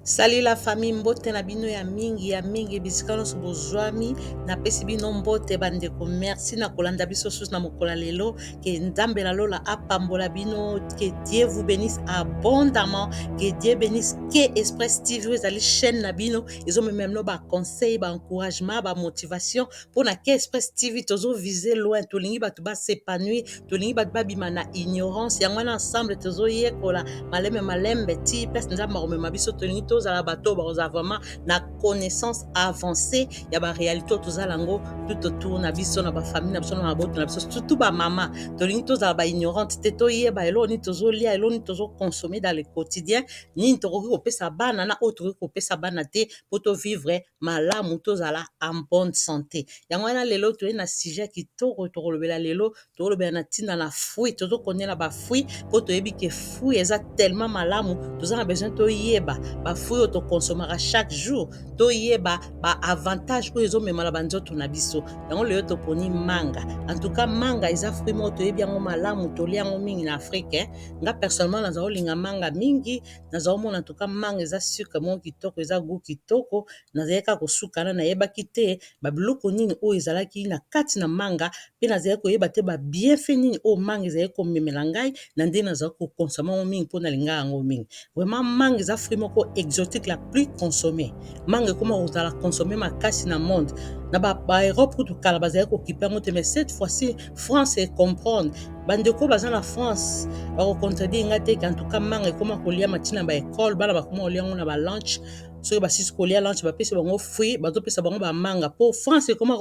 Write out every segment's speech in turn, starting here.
Salut la famille, mbote na bino ya mingi ya mingi bisika nyonso bozwami. Napesi bino mbote bandeko, merci na kolanda biso susu na mokolo ya lelo. Ke Nzambe na lola apambola bino, que Dieu vous bénisse abondamment, que Dieu bénisse ke Express TV oyo ezali chaîne na bino, ezomema bino ba conseil, ba encouragement, ba motivation. Mpona ke Express TV tozo viser loin, tolingi bato ba s'épanouir, tolingi bato babima na ignorance. Yango wana ensemble tozoyekola malembe malembe ti place Nzambe akomema biso. Tolingi tozala bato oyo bakozala vraiment na connaissance avancée ya baréalité oyo tozala yango tout autour na biso, na bafamille na biso, na maboto na biso, surtout bamama. Tolingi tozala baignorante te, toyeba eloko nini tozolia, eloko nini tozoconsommer dans le quotidien, nini tokoki kopesa bana na oyo tokoki kopesa bana te, mpo tovivre malamu, tozala en bonne santé. Yango wana lelo toye na sujet kitoko tokolobela lelo. Tokolobela na ntina na fruit. Tozokondela bafruit mpo toyebi ke fruit eza tellement malamu. Toza na besoin toyeba bafruit oyo tokonsomaka chaque jour, toyeba baavantage oyo ezomema na banzoto na biso. Yango lelo toponi manga. En tout cas, manga eza fruit moko toyebi yango malamu, tolia yango mingi na Afrique, eh. Nga personnellement naza kolinga manga mingi. Naza komona, en tout cas, manga eza sucre moko kitoko, eza goût kitoko. Nazali kaka kosukana, nayebaki te babiloko nini oyo ezalaki na kati na manga, mpe nazali koyeba te babienfait nini oyo manga ezali komemela ngai na ndenge nazali kokonsommer yango mingi, mpo nalinga yango mingi. Vraiment, manga eza fruit moko exotique la plus consommée. Manga ekoma kozala consommé makasi na monde. Na baEurope kutu kala bazali kokipe yango te, mais cette fois-ci France ecomprendre. Bandeko baza na France bakocontredire nga te. En tout cas, manga ekoma koliama ntina baekole, bana bakoma kolia yango na balunch. Soki basisi kolia lunch, bapesi bango fruit, bazopesa bango bamanga, mpo France ekoma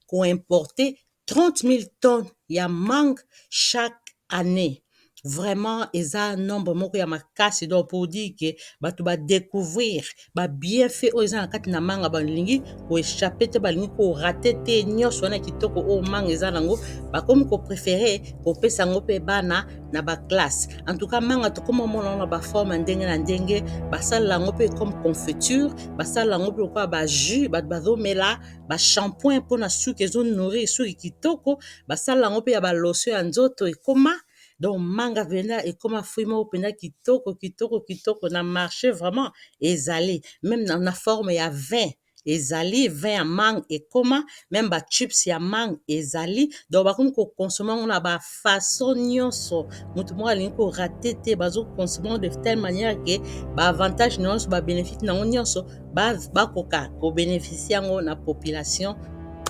koimporter 30 000 tonnes ya mangue chaque année. Vraiment, eza nombre moko ya makasi. Donc pour dire ke bato badécouvrir babienfait oyo eza na kati na manga, balingi koéchapper te, balingi korater te nyonso wana kitoko oyo manga eza nango. Bakomi kopréférer kopesa yango mpe bana na baclasse. En tout cas, manga tokóma omona na baforme ndenge na ndenge. Basalela yango mpe comme confiture, basalela yango mpe lokola bajus, bato bazomela, bashampoing mpona suki, ezonourrir suki kitoko. Basalela yango mpe ya balotion ya nzoto ekoma. Donc manga mpenza ekoma fruit moko mpenza kitoko, kitoko, kitoko na marché. Vraiment, ezali même na forme ya vin, ezali vin ya mangue ekoma, même bachips ya mangue ezali. Donc bakomi kokonsommer yango na bafaçon nyonso. Moto moko alingi korater te. Bazokonsommer yango de telle manière ke baavantage nyonso, babénéfice nango nyonso, bakoka kobénéficier yango na population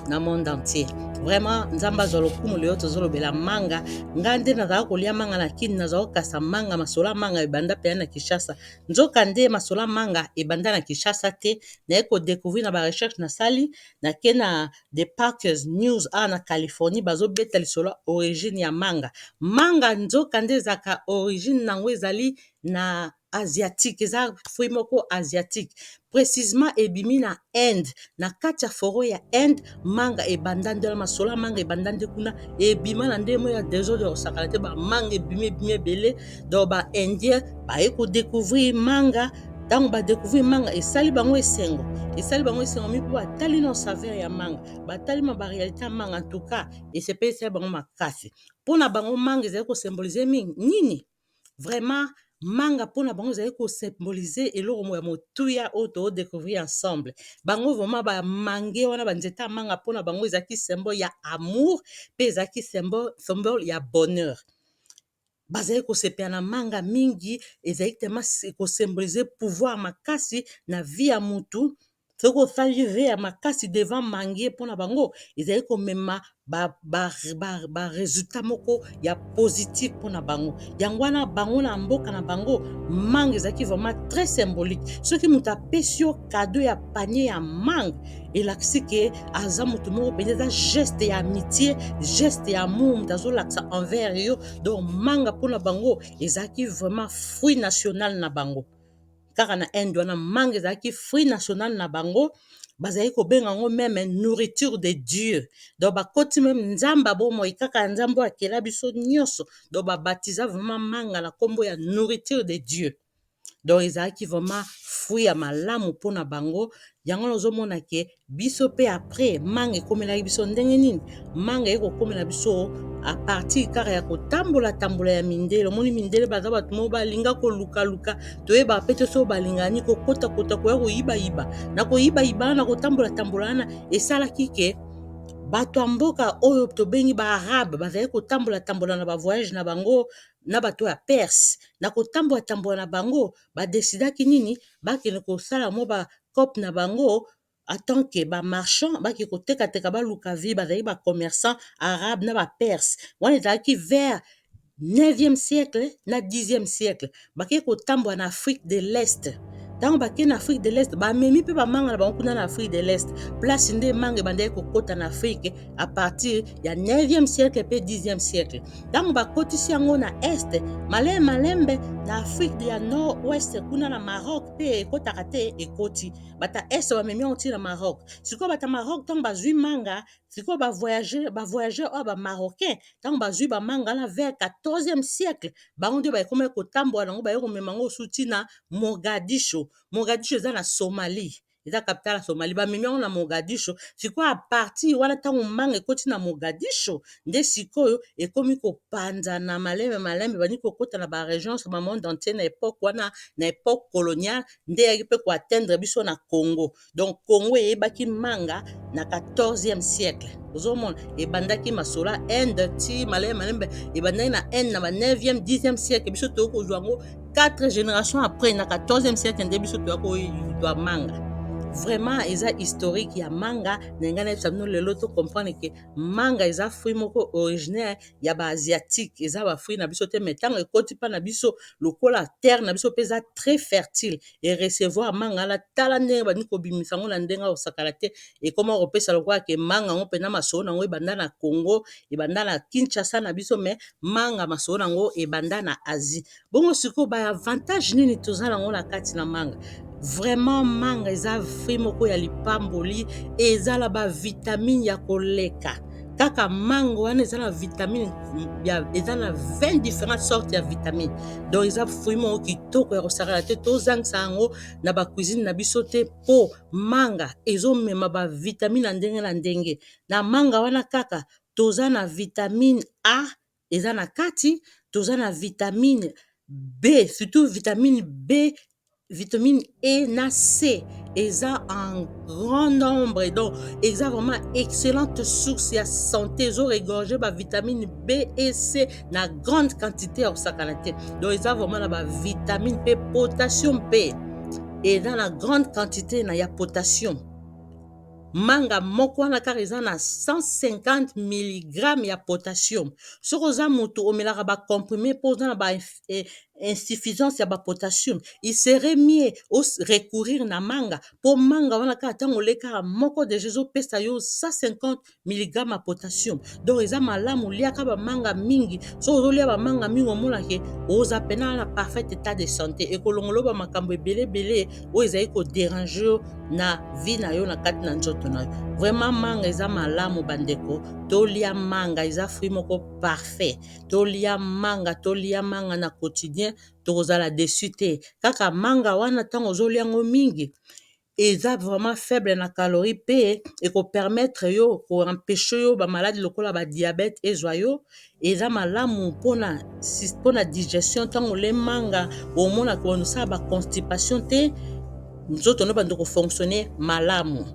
na monde entier. Vraiment, Nzambe azwa lokumu. Lelo tozolobela manga. Nga nde nazala kolia manga na Kini, nazala kokasa manga. Masolo ya manga ebanda mpenza na Kinshasa. Nzoka nde masolo ya manga ebanda na Kinshasa te. Naye kodécouvrir na barecherche nasali, nake na The Parkers News awa na Californie, bazobeta lisolo ya origine ya manga. Manga nzoka nde ezalaka, origine nango ezali na asiatique, eza fruit moko asiatique. Précisement, ebimi na Inde, na kati ya forêt ya Inde. Manga ebanda nde wana. Masolo ya manga ebanda nde kuna, ebima na ndenge moko ya désordre ya kosakana te. Bamanga ebimi, ebimi ebele. Donc baindien baye kodécouvrir manga. Ntango badécouvrir manga, esali bango esengo, esali bango esengo mingi, mpo batali na saveur ya manga, batali ma baréalité ya manga. En tout cas, esepelisi bango makasi. Mpona bango, manga ezali kosymboliser mingi nini? Vraiment, manga mpona bango ezali kosymboliser eloko ya motuya oyo todécouvrir ensemble. Bango vraiment, bamangue wana, banzete ya manga, mpona bango ezalaki symbole ya amour mpe ezalaki symbole ya bonheur. Bazali kosepela na manga mingi. Ezali tema kosymboliser pouvoir makasi na vie ya mutu. Soki osali vœu ya makasi devant mangue, mpona bango ezali komema barésultat moko ya positif mpona bango. Yango wana bango na mboka na bango, mangue ezalaki vraiment très symbolique. Soki moto apesi yo cadeau ya panier ya mangue, elakisi ke aza moto moko mpenza, eza geste ya amitié, geste ya amour moto azolakisa envers yo. Donc manga mpona bango ezalaki vraiment fruit national na bango. Kaka na Inde wana, manga ezalaki fruit national na bango. Bazali kobenga yango même nourriture de Dieu. Donc bakoti même Nzambe abomoi, kaka Nzambe oyo akela biso nyonso. Donc babatiza vraiment manga na nkombo ya nourriture de Dieu. Donc ezalaki vraiment fruit. fruit ya malamu mpo na bango. Yango wana ozomona ke biso mpe après manga ekomelaki biso ndenge nini. Manga eye kokomela biso à partir kaka ya kotambola-tambola ya mindele. Omoni mindele baza bato moko balinga kolukaluka, toyebaka mpe te soki balingaka nini, kokotakota, koya koyibayiba na koyibayiba wana, kotambola-tambola wana esalaki ke bato ya mboka oyo tobengi baarabe bazali kotambola-tambola na bavoyage na bango na bato ya Perse. Na kotambola-tambola na bango, badesidaki nini? Bakende kosala mwa bacope na bango en tant que bamarchand, bake kotekateka, baluka vie. Bazali bacommerçant arabe na baperse. Wana ezalaki vers 9e siècle na 10e siècle. Bakei kotambola na Afrique de l'Est. Ntango bakei na Afrique de l'Est, bamemi mpe bamanga na bango kuna na Afrique de l'Est. Place nde manga ebandaki kokɔta na Afrique à partir ya 9e siècle mpe 10e siècle. Ntango bakotisi yango na Est, malembe malembe na Afrique ya Nord Ouest, kuna na Maroc mpe ekɔtaka te. Ekoti bata Est, bamemi yango ntina Maroc. Sikoyo bata Maroc, ntango bazwi manga, sikoyo bavoyageur oyo bamarocain, ntango bazwi bamanga wana vers 14e siècle, bango nde bakomaki kotambola nango, baye komema yango osu ntina Mogadisho. Mogadisho eza na Somalie, eza capitale ya Somalie. Bamemi yango na Mogadisho. Sikoyo à partir wana, ntango manga ekoti na Mogadisho, nde sikoyo ekomi kopanzana malembe malembe, bandi kokota na barégion ba monde entier. Na époque wana, na époque coloniale, nde eyaki mpe koatteindre biso na Congo. Donc Congo eyebaki manga na 14e siècle. Ozomona ebandaki masolo ya Inde ti malembe malembe, ebandaki na Inde na ba 9e 10e siècle. Biso toyei kozwa yango 4 générations après, na 14e siècle nde biso toya kozwa manga. Vraiment eza historique ya manga na ngai nayebisa bino lelo. Tocomprendre ke manga eza fruit moko originaire ya baasiatique, eza bafruit na biso te. Mais ntango ekoti mpa na biso, lokola terre na biso mpe eza très fertile, erecevoir manga wana, tala ndenge bandi kobimisa yango na ndenge akosakana te. Ekoma kopesa lokola ke manga yango mpena masolo nango ebanda na Congo, ebanda na Kinshasa na biso, mais manga masolo nango ebanda na Asie. Bongo sikoyo baavantage nini toza nango na kati na manga? Vraiment manga eza fruit moko ya lipamboli, eza na bavitamine ya koleka. Kaka manga wana eza na vitamine, eza na 20 différentes sortes ya vitamine. Donc eza fruit moko kitoko ya kosakana te. Tozangisa yango na bacuisine na biso te, mpo manga ezomema bavitamine na ndenge na ndenge. Na manga wana kaka toza na vitamine A eza na kati, toza na vitamine B, surtout vitamine B, vitamine E na C eza en grand nombre. Donc eza vraiment excellente source ya santé, ezoregorge bavitamine B et C na grande quantité ya kosakana te. Donc eza vraiment na bavitamine mpe potassium, mpe eza na grande quantité na ya potassium. Manga moko wana kaka eza na 150 mg ya potassium. Soki oza moto omelaka bacomprimé mpo oza na bainsuffisance ya bapotassium, il serait mieux recourir na manga, mpo manga wana kaka, ntango olekaka moko, déjà ezopesa yo 150 mg ya potassium. Donc eza malamu, liaka bamanga mingi. Soki ozolia bamanga mingi, omonake oza pena na parfait état de santé. Ekolongola bamakambo ebele ebele oyo ezali kodéranger yo na vie na yo, na kati na nzoto na yo. Vraiment manga eza malamu, bandeko, tolia manga, eza fruit moko parfait. Tolia manga, tolia manga na quotidien, tokozala déçu te. Kaka manga wana, ntango ozolia yango mingi, eza vraiment faible na calorie mpe ekopermettre yo koempêcher yo bamaladi lokola badiabète ezwa yo. Eza malamu mpona digestion. Ntango olie manga, omonaka osala baconstipation te, nzoto no bando kofonctionne malamu.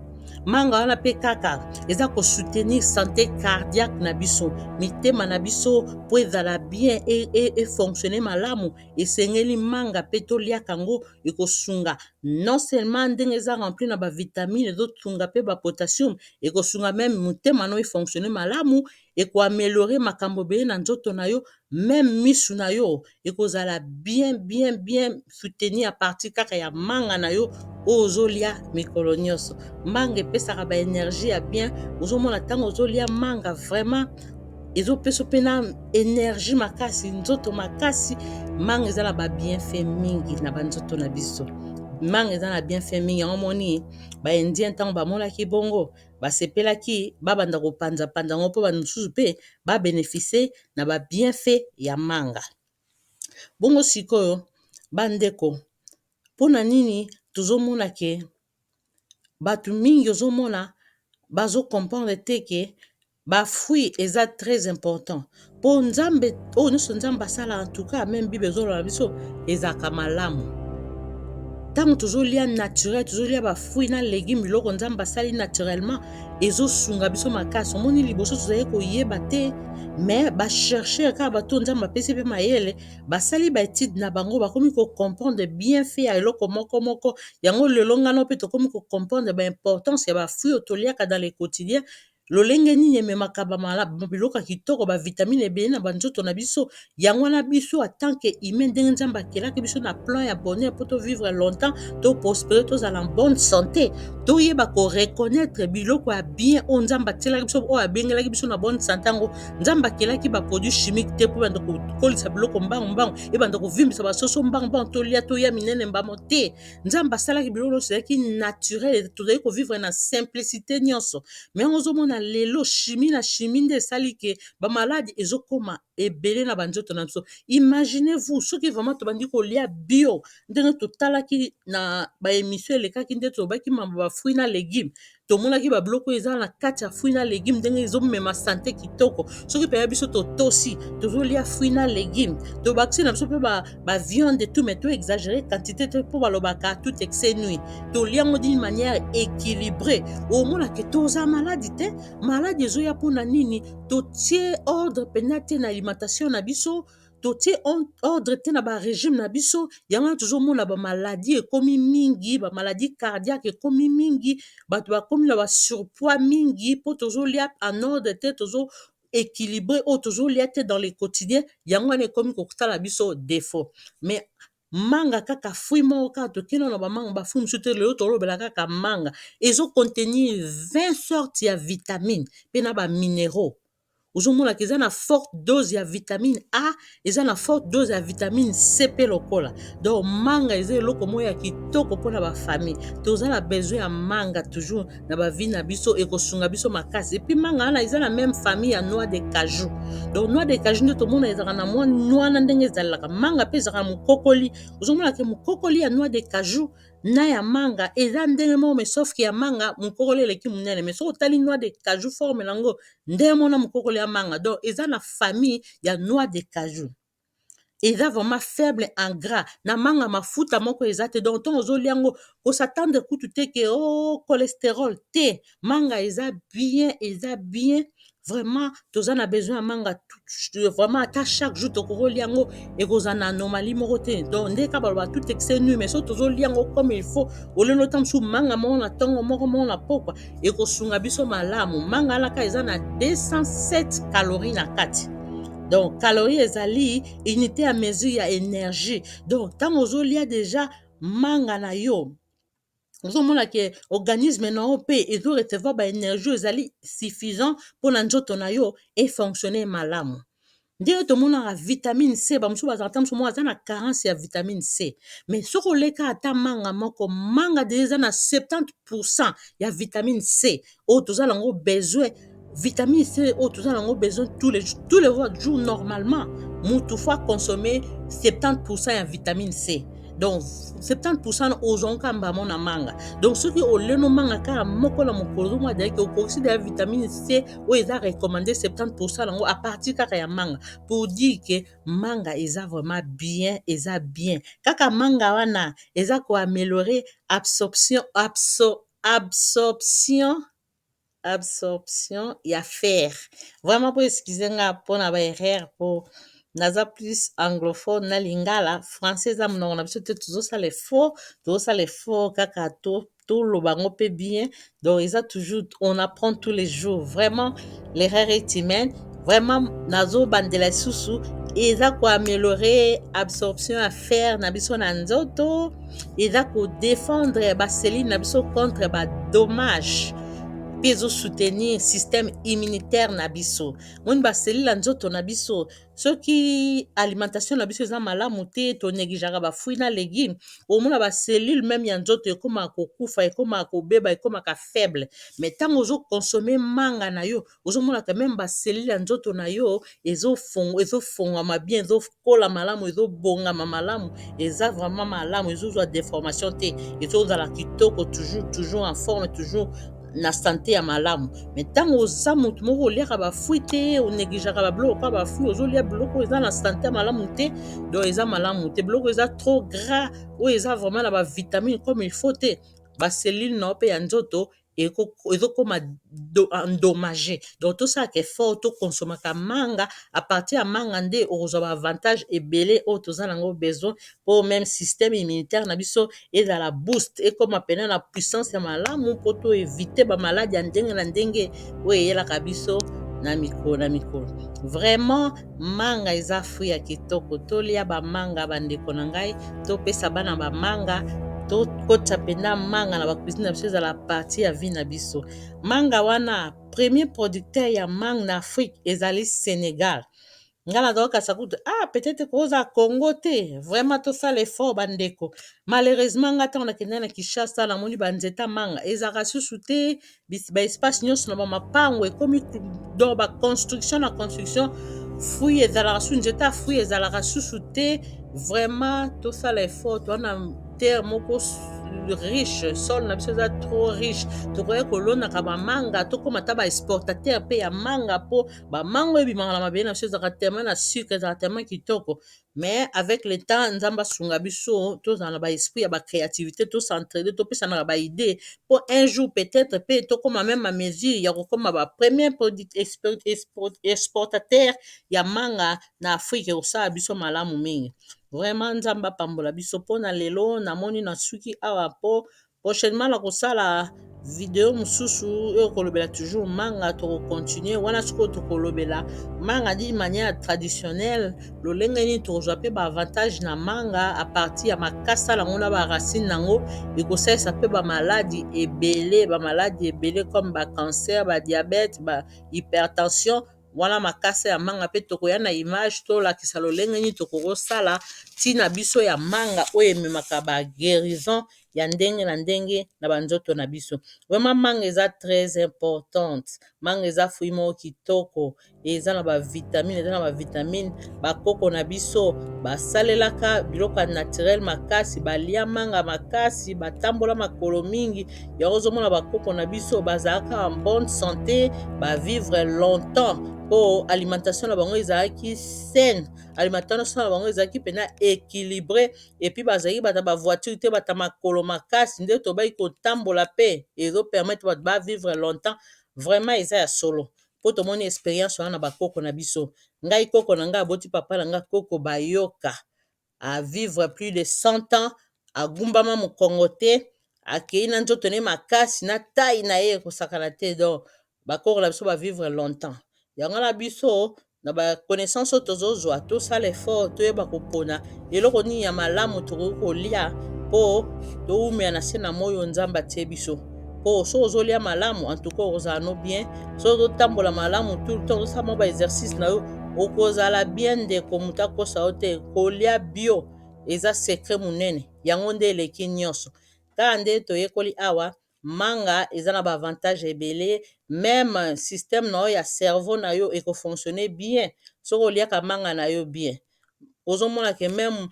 Manga wana mpe kaka eza kosoutenir santé cardiaque na biso, mitema na biso, mpo ezala bien, efonctionne malamu. Esengeli manga mpe toliaka yango. Ekosunga non seulement ndenge eza rempli na bavitamine, ezosunga mpe bapotassium, ekosunga même motema no efonctionne malamu, ekoaméliorer makambo ebele na nzoto na yo. Même misu na yo ekozala bien bien bien soutenu à partir kaka ya manga na yo oyo ozolia mikolo nyonso. Manga epesaka baénergie ya bien. Ozomona ntango ozolia manga, vraiment ezopesa mpena énergie makasi, nzoto makasi. Manga eza na babienfait mingi na banzoto na biso. Manga eza na bienfait mingi. Yango moni baindien, ntango bamonaki bongo, basepelaki, babanda kopanzapanza yango mpo bamisusu mpe babénéficie na babienfait ya manga. Bongo sikoyo bandeko, mpona nini Tozomona ke bato mingi, ozomona bazo comprendre te ke ba fruit eza très important, mpo Nzambe oyo nyonso Nzambe asala, en tout cas même Bible ezoloba biso, ezalaka malamu. Ntango tozolia naturel, tozolia ba fruit na légume, biloko Nzambe asali naturellement, ezosunga biso makasi. Omoni, liboso tozali koyeba te, mais ba chercheur kaka, bato Nzambe apesi mpe mayele, basali ba étude na bango, bakomi ko comprendre bienfait ya eloko moko moko. Yango lelo ngano mpe tokomi ko comprendre ba importance ya ba fruit oyo toliaka dans le quotidien, lolenge nini ememaka biloko ya kitoko, ba vitamine ebele na banzoto na biso. Yango wana biso en tant que humain, ndenge Nzambe akelaki biso na plan ya bonheur mpo to vivre longtemps, to prospérer, tozala en bonne santé, toyeba ko reconnaître biloko ya bien oyo Nzambe atielaki biso, oyo abengelaki biso na bonne santé. Yango Nzambe akelaki ba produit chimique te mpo banda kokolisa biloko mbangu mbangu, ebanda kovimbisa basoso mbangu mbangu, tolia, toya minene mbamo te. Nzambe asalaki biloko nyonso ezalaki naturel, tozali ko vivre na simplicité nyonso. Mais yango ozomona lelo chimie na chimie nde esali ke ba maladie ezokóma ebele na banzoto na biso. Imaginez vous soki vraiment tobandi kolia bio, ndenge totalaki na ba émission elekaki, nde tolobaki mambo ba fruit na légume, tomonaki babiloko oyo eza na kati ya fruit na légume, ndenge ezomema santé kitoko. Soki mpenza biso totosi, tozolia fruit na légume, tobakisi na biso mpe ba viande, tout, mais to exagérer quantité te, mpo balobaka tout excès nuit. Tolia yango d'une manière équilibrée, omonake toza maladie te. Maladie ezoya mpona nini? Totie ordre mpenza te na alimentation na biso, totie ordre te na ba régime na biso. Yango wana tozomona ba maladie ekomi mingi, ba maladie cardiaque ekomi mingi, bato bakomi na ba surpoids mingi, mpo tozolia en ordre te, tozo équilibré oyo tozolia te dans le quotidien. Yango wana ekomi kosala biso défaut. Mais manga kaka, fruit moko kaka, tokende na bamanga, ba fruit mosusu te. Lelo tolobela kaka manga. Ezo contenir 20 sortes ya vitamine mpe na ba minéraux. Ozomonaka eza na forte dose ya vitamine A, eza na forte dose ya vitamine C mpe lokola. Donc manga eza eloko moko ya kitoko mpona ba famille. Toza na besoin ya manga toujours na ba vie na biso, ekosunga biso makasi. Et puis manga wana eza na même famille ya noix de cajou. Donc noix de cajou nde tomona ezalaka na mwa noix na ndenge ezalelaka, manga mpe ezalaka na mokokoli. Ozomonaka mokokoli ya noix de cajou na ya manga eza ndenge moko, mais sauf ke ya manga mokokoli eleki monene. Mais soki otali noix de cajou, forme nango ndenge moko na mokokoli ya manga. Donc eza na famille ya noix de cajou. Eza vraiment faible en gras. Na manga mafuta moko eza te. Donc ntongo ozolia yango, ko s'attendre kutu te ke o oh, cholestérol te. Manga eza bien, eza bien vraiment. Toza na besoin ya manga vraiment. Ata chaque jour tokokolia yango, ekozala na anomalie moko te. Donc nde kaka baloba tout excès nuit, mais soki tozolia yango comme il faut, olelo ta mosusu manga moko na ntongo, moko moko na pokwa, ekosunga biso malamu. Manga alaka eza na 207 calorie na kati. Donc calorie ezali unité ya mesure ya énergie. Donc ntango ozolia déjà manga na yo, ozomona ke organisme na yo mpe ezo recevoir ba énergie oyo ezali suffisant mpona nzoto na yo e fonctionne malamu. Ndenge tomonaka vitamine C, bamosusu bazalaka ta mosusu moko aza na carence ya vitamine C, mais soki oleka ata manga moko, manga déjà eza na 70% ya vitamine C oyo toza nango besoin. Vitamine C oyo toza nango besoin tous les jours, normalement mutu faut consommer 70% ya vitamine C. Donc 70% ozwaka mbamo na manga. Donc soki oleno manga kaka moko na mokolo, ozomona déjà okokisi déjà vitamine C oyo eza recommandé 70% nango à partir kaka ya manga. Pour dire que manga eza vraiment bien, eza bien. Kaka manga wana eza ko améliorer absorption ya fer. Vraiment, mpo excuse nga mpona ba erreur, mpo naza plus anglophone na lingala, français eza monoko na biso te. Tozosala effort, tozosala effort kaka toloba yango mpe bien. Donc eza toujours, on apprend tous les jours. Vraiment, l'erreur est humaine. Vraiment, nazobandela lisusu, eza ko améliorer absorption ya fer na biso na nzoto, eza ko défendre ba cellule na biso contre ba dommage. Mpe ezosoutenir système immunitaire na biso. Moni baselile ya nzoto na biso, soki alimentation na biso eza malamu te, tonégligeaka bafruit na légume, omona bacellule même ya nzoto ekomaka kokufa, ekomaka kobeba, ekomaka faible. Mais ntango ozoconsommer manga na yo, ozomonaka même bacellule ya nzoto na yo ezofongwama bien, ezokola malamu, ezobongama malamu, eza vraiment malamu, ezozwa déformation te, ezozala kitoko, toujours, toujours en forme, toujours na santé ya malamu. Mais ntango oza motu moko oliaka bafruit te, onégligeaka babiloko kwa bafruit, ozolia biloko eza na santé ya malamu te, donc eza malamu te, biloko eza trop gras, oyo eza vraiment na bavitamine comme il faut te, bacellule na yo mpe ya nzoto ezokoma endommagé. Donc tosalaka effort tokonsomaka manga. À partir ya manga nde okozwa baavantage ebele oyo toza nango besoin, mpo même système immunitaire na biso ezala boost, ekóma pene na puissance ya malamu, mpo toéviter bamaladi ya ndenge na ndenge oyo eyelaka biso na mikolo na mikolo. Vraiment, manga eza fruit ya kitoko. Tolia bamanga, bandeko na ngai, topesa bana bamanga, tokotisa mpenza manga na bacuisine na biso, ezala partie ya vie na biso. Manga wana, premier producteur ya mangue na Afrique ezali Sénégal. Ngai nazalokasa kutu, ah, peut-être koza Congo te. Vraiment, tosala effort, bandeko. Malheureusement, ngai ntango nakendaki na Kinshasa, namoni banzete manga ezalaka susu te. Baespace nyonso na bamapango ekomi donc baconstruction na construction, fruit ezalaka susu, nzete ya fruit ezalaka susu te. Vraiment, tosala effort. Toza na terre moko riche, sol na biso eza trop riche, tokoki kolonaka bamanga, tokóma ata baexportateur mpe ya manga, mpo bamanga oyo ebimaka na mabele na biso ezalaka tellement na sucre, ezalaka tellement kitoko. Mais avec le temps, Nzambe asunga biso, tozala na baesprit ya bacréativité, tos'entraider, topesanaka baidée, mpo un jour peut-être mpe tokóma même à mesure ya kokóma bapremier exportateur ya manga na Afrique. Ekosala biso malamu mingi. Vraiment, Nzambe apambola biso. Mpona lelo, namoni na suki awa, mpo prochainement na kosala video mosusu oyo kolobela toujours manga. Tokocontinuer wana. Sikoyo tokolobela manga d'une manière traditionnelle, lolenge nini tokozwa mpe baavantage na manga à partir ya makasa nango na baracine nango. Ekosalisa mpe bamaladi ebele, bamaladi ebele comme bacancer, badiabète, bahypertension. Wana makasa ya manga mpe tokoya na image, tolakisa lolenge nini tokokosala ntina biso ya manga oyo ememaka baguérison ya ndenge na ndenge na banzoto na biso. Vraiment, manga eza très importante. Manga eza fruit moko kitoko, eza na bavitamine, eza na bavitamine. Bakoko na biso basalelaka biloko ya naturel makasi, balia manga makasi, batambola makolo mingi. Yango ozomona bakoko na biso bazalaka en bonne santé, bavivre longtemps, mpo alimentation na bango ezalaki saine, alimentation na bango ezalaki mpenza équilibré, et puis bazalaki bata bavoiture te, bata makolo makasi. Nde tobaki kotambola mpe ezopermettre bato bavivre longtemps. Vraiment, eza ya solo, mpo tomoni expérience wana na bakoko na biso. Ngai, koko na ngai aboti papa na ngai, koko Bayoka, avivre plus de 100 ans, agumbama mokongo te, akei na nzoto ne makasi na taille na ye ekosakana te. Donc bakoko na biso bavivre longtemps. Yango na biso, na baconnaissance oyo tozozwa, tosala effort, toyeba kopona eloko nini ya malamu tokoki kolia mpo toumela na se na moi oyo Nzambe atie biso. Mpo soki ozolia malamu, en tout cas okozala no bien. Soki ozotambola malamu tout le temps, ozosala mwa baexercice na yo, okozala bien. Ndeko, moto akosa yo te. Kolia bio eza secret monene, yango nde eleki nyonso. Kaka nde toyekoli awa, manga eza na baavantage ebele. Même système na yo ya cerveau na yo ekofonctionner bien soki oliaka manga na yo bien. Ozomona ke même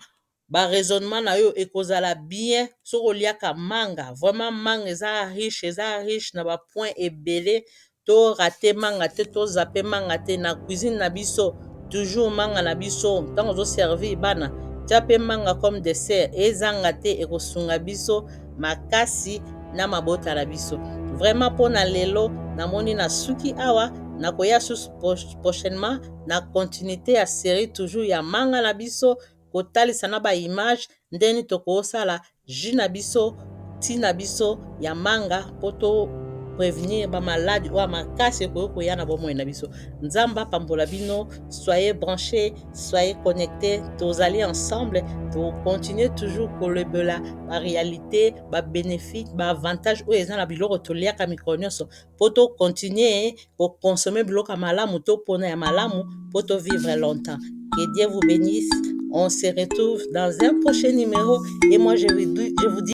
baraisonnement na yo ekozala bien soki oliaka manga. Vraiment, manga eza riche, eza riche na bapoint ebele. Torater manga te, tozapper manga te. Na cuisine na biso, toujours manga na biso. Ntango ozoservir bana, tia mpe manga comme dessert, ezanga te, ekosunga biso makasi na mabota na biso. Vraiment, mpona lelo namoni na suki awa. Nakoya susu prochainement na continuité ya série toujours ya manga na biso, kotalisa na baimage ndeni tokosala jus na biso, ti na biso ya manga, mpo to Prévenir bamaladi oyo ya makasi ekoki koya na bomoi na biso. Nzambe apambola bino. Soyez branchés, soyez connectés. Tozali ensemble, tocontinue toujours kolobela baréalité, babénéfice, baavantage oyo eza na biloko toliaka mikolo nyonso, mpo tocontinue koconsommer biloko ya malamu, topona ya malamu mpo tovivre longtemps. Que Dieu vous bénisse. On se retrouve dans un prochain numéro et moi, je vous dis